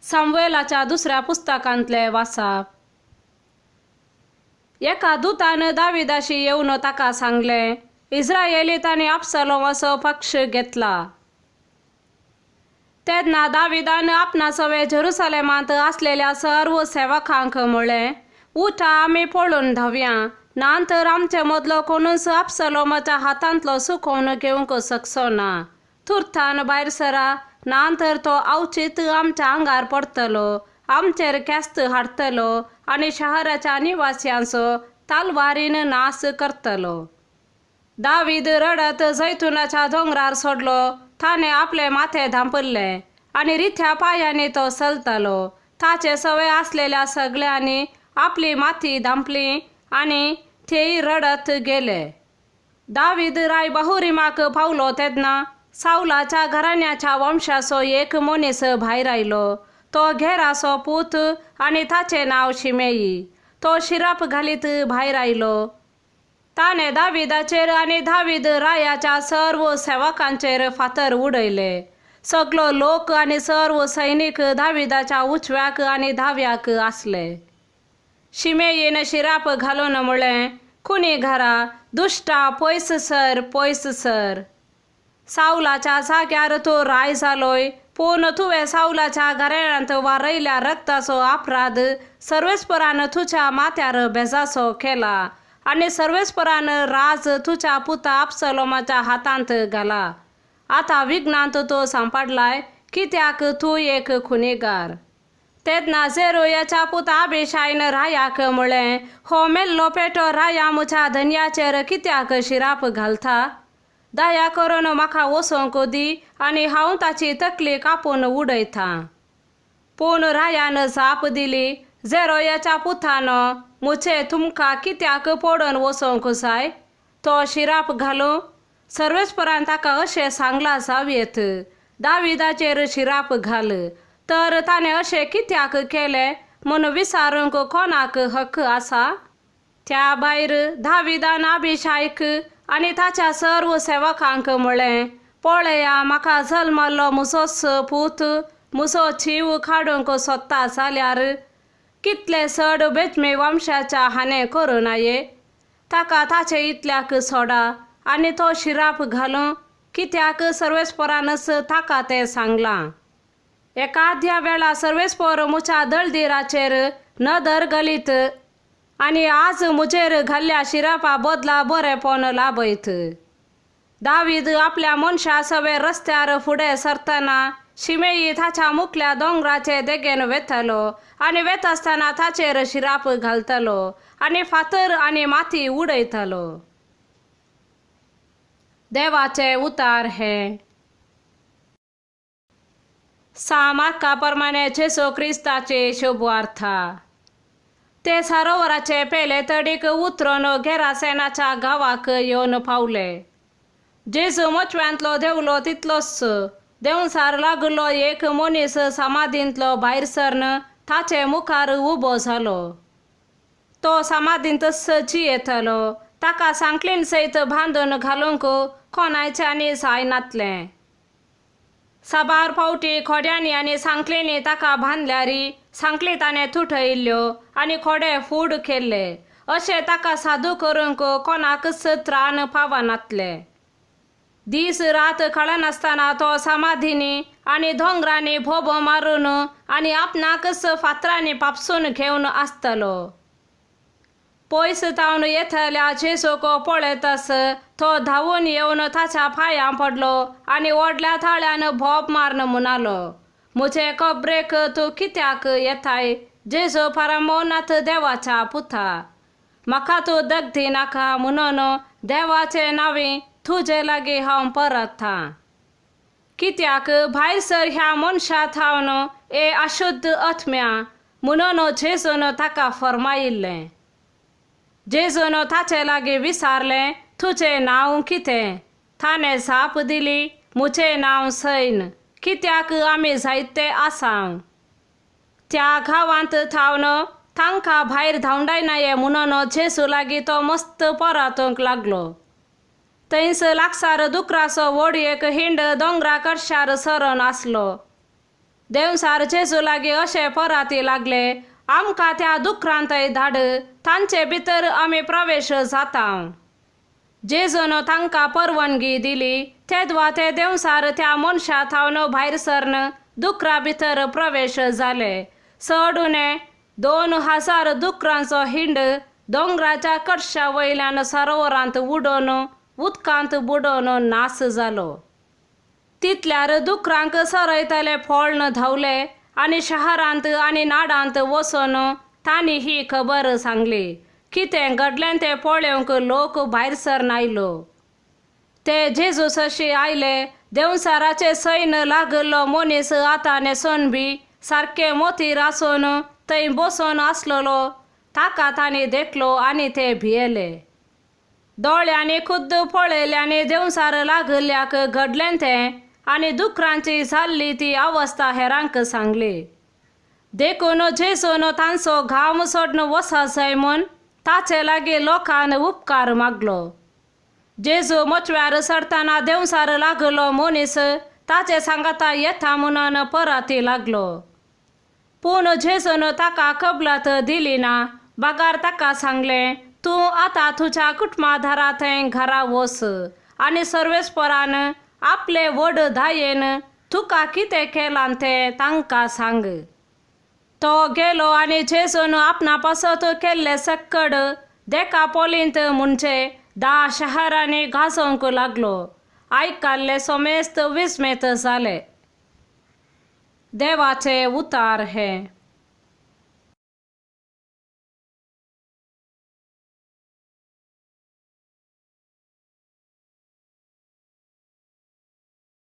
सामुएलाच्या दुसऱ्या पुस्तकांतलें वाचप. एका दुतान दाविदाशी येवन ताका सांगलें, इस्रायेलितांनी अबसलोमाचो पक्ष घेतला. तेन्ना दाविदान आपणा सवे जेरुसलेमांत आसलेल्या सर्व सेवकांक म्हळें, उठा, आमी पळून धांवया, ना तर आमचे मदलो कोणूच अबसलोमाच्या हातांतलो सुकोवन घेवंक शकचो ना. तुर्तान भायर सरा, ना तर तो अवचीत आमच्या आंगार पडटलो, आमचेर ख्यास्त हाडटलो आनी शहराच्या निवासियांचो तलवारीन नाश करतलो. दावीद रडत जैतुनाच्या दोंगरार सोडलो. ताणें आपलें माथें धांपिल्लें आनी रित्या पांयांनी तो चलतालो. ताचे सवय आसलेल्या सगळ्यांनी आपली माती धांपली आनी तेय रडत गेले. दावीद राय बहुरिमाक पावलो तेन्ना सावलाच्या घराण्याच्या वंशाचो एक मनीस भायर आयलो. तो घेराचो पूत आनी ताचें नांव शिमेई. तो शिराप घालीत भायर आयलो. ताणें दाविदाचेर आनी दावीद रायाच्या सर्व सेवकांचेर फातर उडयले. सगलो लोक आनी सर्व सैनीक दाविदाच्या उजव्याक आनी दाव्याक आसले. शिमेयीन शिराप घालून म्हळें, खुनी घरा, दुश्टा, पयस सर, पयस सर. सावलाच्या जाग्यार तूं राय जालोय, पूण तुवें सावलाच्या घराण्यांत वारयल्या रक्ताचो अपराध सर्वेस्परान तुज्या माथ्यार बेजाचो केला आनी सर्वेस्परान राज तुज्या पुता अबसलोमाच्या हातांत घाला. आतां विघ्नांत तूं सांपडलाय, कित्याक तूं एक खुनेगार. तेन्ना झेरुयाच्या पुता अबिशायन रायाक म्हळें, हो मेल्लो पेटो राया म्हज्या धनयाचेर कित्याक शिराप घालता? दया करून म्हाका वचोंक दी आनी हांव ताची तकली कापून उडयतां. पूण रायान जाप दिली, झेरोयाच्या पुतानो, म्हजें तुमकां कित्याक पडून वचोंक जाय? तो शिराप घालूं? सर्वेस्परान ताका अशें सांगलां जावयेत, दाविदाचेर शिराप घाल. तर ताणें अशें कित्याक केलें म्हूण विचारूंक कोणाक हक्क आसा? त्या भायर दाविदान अबिशायक आनी ताच्या सर्व सेवकांक म्हळें, पळया, म्हाका जल्मल्लो म्हजोच पूत म्हजो जीव काडूंक सोदता जाल्यार कितले चड बेजमी वंशाच्या हाणें करूं नये? ताका ताचे इतल्याक सोडा आनी तो शिराप घालूं, कित्याक सर्वेस्परानच ताका तें सांगलां. एकाद्या वेळा सर्वेस्पर म्हज्या दळदिराचेर नदर घालीत आनी आज म्हजेर घाल्ल्या शिरापा बदला बरेंपण लाभयत. दावीद आपल्या मनशा सवे रस्त्यार फुडें सरतना शिमेई ताच्या मुखल्या दोंगराचे देगेन वेतालो आनी वेतासतना ताचेर शिराप घालतालो आनी फातर आनी माती उडयतालो. देवाचे उतार हे. सा मार्का प्रमाणे जेजू क्रिस्ताचे शुभवार्ता. ते सरोवराचे पेले तडीक उतरून गेरासेनाच्या गांवाक येवन पावले. जेजू मोचव्यांतलो देंवलो तितलोच देंवचार लागलो एक मनीस समाधींतलो भायर सरन ताचे मुखार उबो जालो. तो समाधींतच जियेतालो. ताका सांकलीन सयत बांदून घालूंक कोणायच्यांनी जायनातलें. साबार फावटी खोड्यांनी आनी सांकलींनी ताका बांदल्यारी सांकली ताणें तुटयल्ल्यो आनी खोडे फूड केल्ले. अशें ताका सादू करूंक कोणाकच त्राण पावनातलें. दीस रात कळनासतना तो समाधींनी आनी दोंगरांनी भोबो मारून आनी आपणाकच फातरांनी पापसून घेवन आसतालो. पयस तावन येतल्या जेजूक पळयताच तो धांवून येवन ताच्या पांयां पडलो आनी व्हडल्या ताळ्यान भोब मारून म्हणालो, म्हजे कबरेक तूं कित्याक येताय, जेजू परमोनाथ देवाच्या पुता? म्हाका तूं दगदी नाका म्हणून देवाचे नांवी तुजे लागीं हांव परतां. कित्याक भायर सर ह्या मनशा थावन ए अशुद्ध आत्म्या, म्हणून जेजून ताका फर्मायिल्लें. जेजून ताचे लागीं विचारलें, तुजें नांव कितें? ताणें जाप दिली, म्हजें नांव सैन, कित्याक आमी जायते आसांव. त्या गांवांत थावन तांकां भायर धांवडायनाये म्हणून जेजू लागीं तो मस्त परतूंक लागलो. थंयस लागसार दुकराचो व्हड एक हिंड दोंगरा कडशार सरून आसलो. देंवचार जेजू लागीं अशें पराती लागले, आमकां त्या दुकरांतय धाड, तांचे भितर आमी प्रवेश जाता. जेजून तांकां परवानगी दिली. तेदवा ते देंवचार त्या मनशा थावन भायर सरन दुकरा भितर प्रवेश जाले. चड उणें 2000 दुकरांचो हिंड दोंगराच्या कडशा वयल्यान सरोवरांत उडोवन उदकांत बुडोवन नास जालो. तितल्यार दुकरांक सरयतले फोळ्ण धांवले आनी शहरांत आनी नाडांत वचून तांणी ही खबर सांगली. कितें घडलें तें पळोवंक लोक भायर सरन आयलो. ते जेजू सरशी आयले. देंवचाराचें सैन लागिल्लो मनीस आतां न्हेसून बी सारकें मोतीर आसून थंय बसून आसलेलो ताका तांणी देखलो आनी ते भियेले. दोळ्यांनी खुद्द पळयल्यांनी देंवचार लागिल्ल्याक घडलें तें आनी दुकरांची जाल्ली ती अवस्था हेरांक सांगली. देखून जेजून तांचो घाम सोडून वचत जाय म्हूण ताचे लागीं लोकान उपकार मागलो. जेजू मोचव्यार चडटना देंवचार लागलो मनीस ताचे सांगाता येता म्हणून पराती लागलो. पूण जेजून ताका कबलात दिली ना, बगार ताका सांगलें, तूं आतां तुज्या कुटुंबादारा थंय घरा वच आनी सर्वेस्परान आपले व्हड दायेन तुका कितें केलां तें तांकां सांग. तो गेलो आनी जेजून आपणा पासत केल्ले सक्कड देकापोलींत म्हणजे 10 शहरांनी गाजोवंक लागलो. आयकल्ले समेस्त विस्मेत जाले. देवाचे उतार हे.